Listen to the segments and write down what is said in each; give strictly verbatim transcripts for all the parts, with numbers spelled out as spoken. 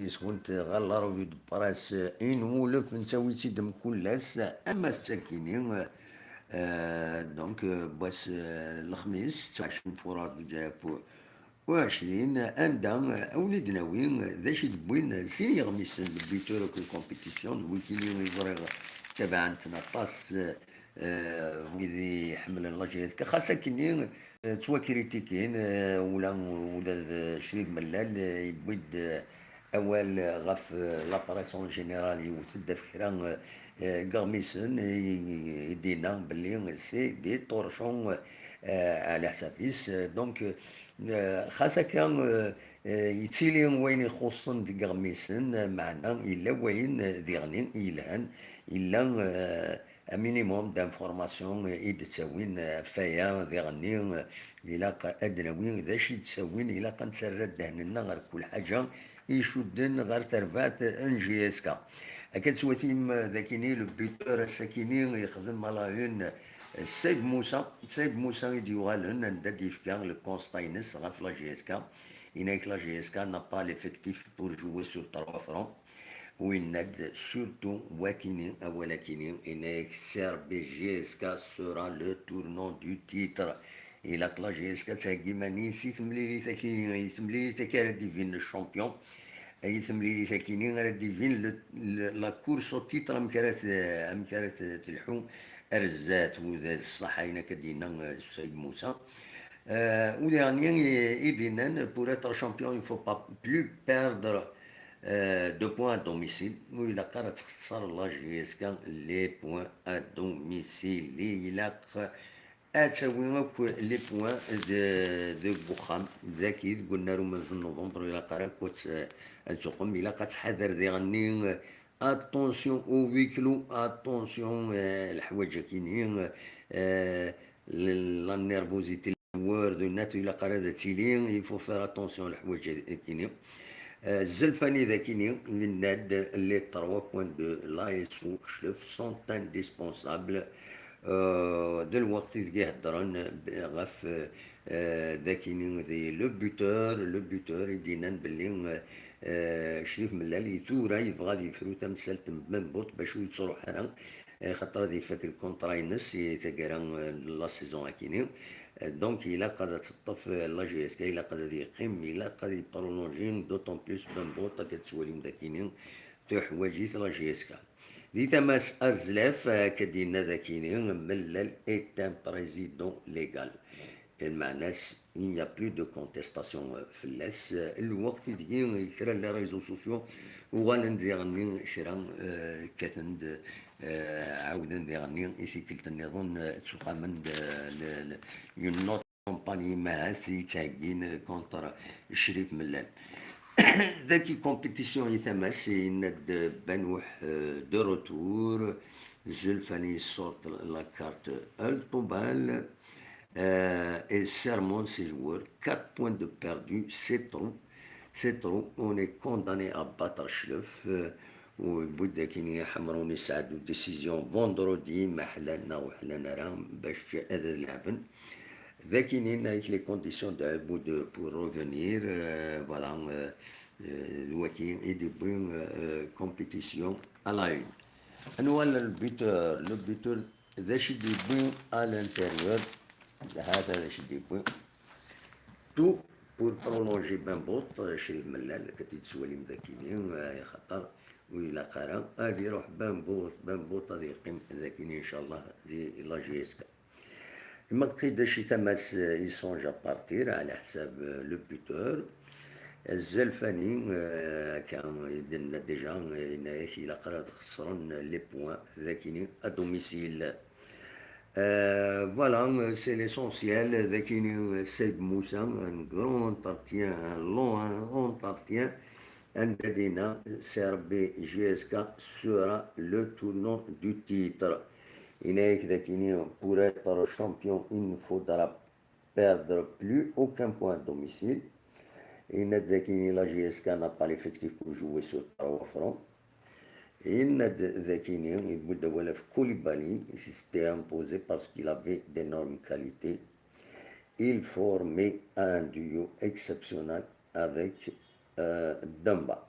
Yes-went ɣer la revue de presse inwulef, nettawi-tt-id mkul ass, ama s tsakkini, euh, donc, euh, n wass, euh, lexmis, ttaɛcen furar zuǧ alaf u ɛecrin, anda, euh, a wen-id-nawi, euh, d acu i d-wwin, euh, sin yeɣmisen, le buteur akked compétition, d wikini i ẓriɣ tabaɛen-ten aṭas, euh, wid iḥemmlen la J S K, xas akkenni, euh, ttwakritikin, euh, ula, ula d Crif Mellal, euh, yewwi-d, euh, awal ɣef, euh, la presse en général, yewwet-d ɣef kra, euh, euh, n yeɣmisen, i, i d-yenna belli c'est des torchons, euh, ɛla ḥsab-is. Donc, euh, xas akka, euh, euh, yettili wayen ixuṣṣen deg yeɣmisen, meɛna yella wayen, euh, diɣen yelhan, yella, euh, un minimum d'information i d-ttawin, euh, ɣef waya diɣen, euh, ilaq ad d-nawi d acu i d-ttawin, ilaq ad nettarra ddehn-nneɣ ɣer kul ḥaǧa icudden ɣer terbaɛt n J S K. Akka ttwatim, euh, d akini le buteur ass-akini yexdem à la une, euh, Saïb Moussa, Saïb Moussa i d-yuɣalen anda d-yefka le constat-ines ɣef la J S K. Yenna-ak la J S K n'a pas l'effectif pour jouer sur trois fronts. U yenna-d surtout wakini, awal akini, yenna-ak C R B J S K sera le tournant du titre. Ilaq la J S K ad theggi iman-is i temlilit-agi, i temlilit-agi ara d-ibin le champion, i temlilit-akini ara d-ibin le, le, la course au titre, amek ara t-, amek ara t-, telḥu ar zdat, u d ṣṣeḥ ayen akka d-yenna, euh, Saïb Moussa. Euh, u diɣen i, i d-yennan, pour être champion, il faut pas plus perdre, euh, de points à domicile. Ur ilaq ara ad txeṣṣer la J S K les points à domicile. Ilaq ad tawi akk les points de, deg uxxam. Dagi, deg unnar umenzu n novembre, ur ilaq ara akk ad, ad tuqem. Ilaq ad tḥader diɣen-nni, euh, attention au huis clos, attention, euh, leḥwaǧ akini, euh, la nervosité, les joueurs de net, ilaq ara ad tili, il faut faire attention leḥwaǧ akini. Euh, Zelfani d akini, yenna-d les trois points de l'A S O Chlef sont indispensables. Euh, d lweqt i deg i heddren ɣef, euh, d akini di le buteur, le buteur i d-yennan belli, euh, euh, Crif Mellal i tura yebɣa ad yefru tamsalt n Bembuṭ bac ur yettruḥ ara, eh, xaṭer ad ifak lkuntra-ines i taggara, eh, n la saison akini. Eh, donc, ilaq ad teṭṭef, eh, la J S K, ilaq ad yeqqim, ilaq ad yeprolonji, d'autant plus Bembuṭ, akka tettwalim d akini, tuḥwaǧ-it la J S K. Di tama-s azlaf, eh, akka d-yenna d akini, Mellal est un président légal. Lmeɛna-s, il n'y a plus de contestation, euh, fell-as. Euh, lweqt i deg-i kra n les réseaux sociaux uɣalen diɣen-nni kra, euh, kkaten-d, euh, ɛawden diɣen-nni i tikkelt nniḍen, euh, ttuqamen-d, euh, le, le, une autre campagne, ma ahat, i ttheggin contre Crif Mellal. Dagi compétition i tama-s, yenna-d Banouh, euh, de retour, Zelfani sort la carte El Toubal, euh, et sermonne ses joueurs. Quatre points de perdu, c'est trop. C'est trop. On est condamné à battre Chlef. Euh, u yewwi-d akini Ḥemrun Saɛd une décision vendredi, ma ḥlan neɣ ur ḥlan ara, bac ad lɛeben. D akini avec les conditions de Aboud pour revenir, euh, voilà, euh, euh, d waki i d-yewwi, euh, compétition à la une. Anwa le buteur? Le buteur d acu i d-yewwi à l'intérieur? Hata d acu i d-yewwi. Tout pour prolonger Bembuṭ, euh, Crif Mellal, akka t-id-tettwalim d akini, euh, xaṭer ur ilaq ara ad iruḥ Bembuṭ, Bembuṭ ad yeqqim d akini, inchallah, di la J S K. Imaqi d acu i tama-s, euh, ils songent à partir, ɛla ḥsab, euh, le buteur. Zelfani, euh, akka i d-nenna déjà, euh, yenna-ak ilaq ara ad xeṣren les points d akini à domicile. Euh, voilà, euh, c'est l'essentiel. D akini, euh, Saïb Moussa, un grand entretien, un long, un entretien. Anda d-yenna, C R B J S K sera le tournant du titre. Yenna-ak d akini, pour être champion, il ne faudra perdre plus aucun point à domicile. Yenna-d d akini, la J S K n'a pas l'effectif pour jouer sur trois fronts. Yenna-d d akini, yewwi-d awal ɣef Koulibaly, il s'était imposé parce qu'il avait d'énormes qualités. Il formait un duo exceptionnel avec, euh, Demba.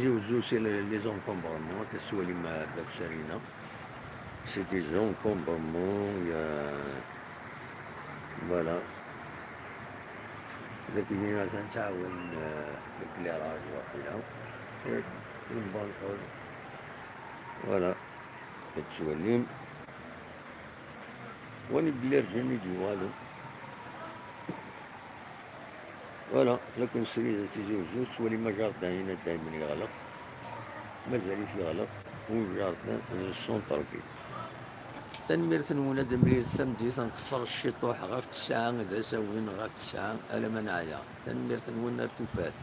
Tizi Wezzu, c'est les, les encombrements, tettwalim, euh, deg usarina. C'est des encombrements, il y a, voilà. Lakin atan ttɛawan, euh, l'éclairage, waqila. C'est une bonne chose. Voilà. Tettwalim. Wani belli rǧan i d-yuɣalen. Voilà, la construction de Tizi Uzzu, tettwalim ajardin-ina daymen yeɣleq. Mazal-it yeɣleq, u jardin n centre-ville. Tanemmirt-nwen, ad nemlil tameddit, ad nqeṣṣer ciṭuḥ ɣef tesɛa d asawen, ɣef tesɛa alamma neɛya. Tanemmirt-nwen ar tufat.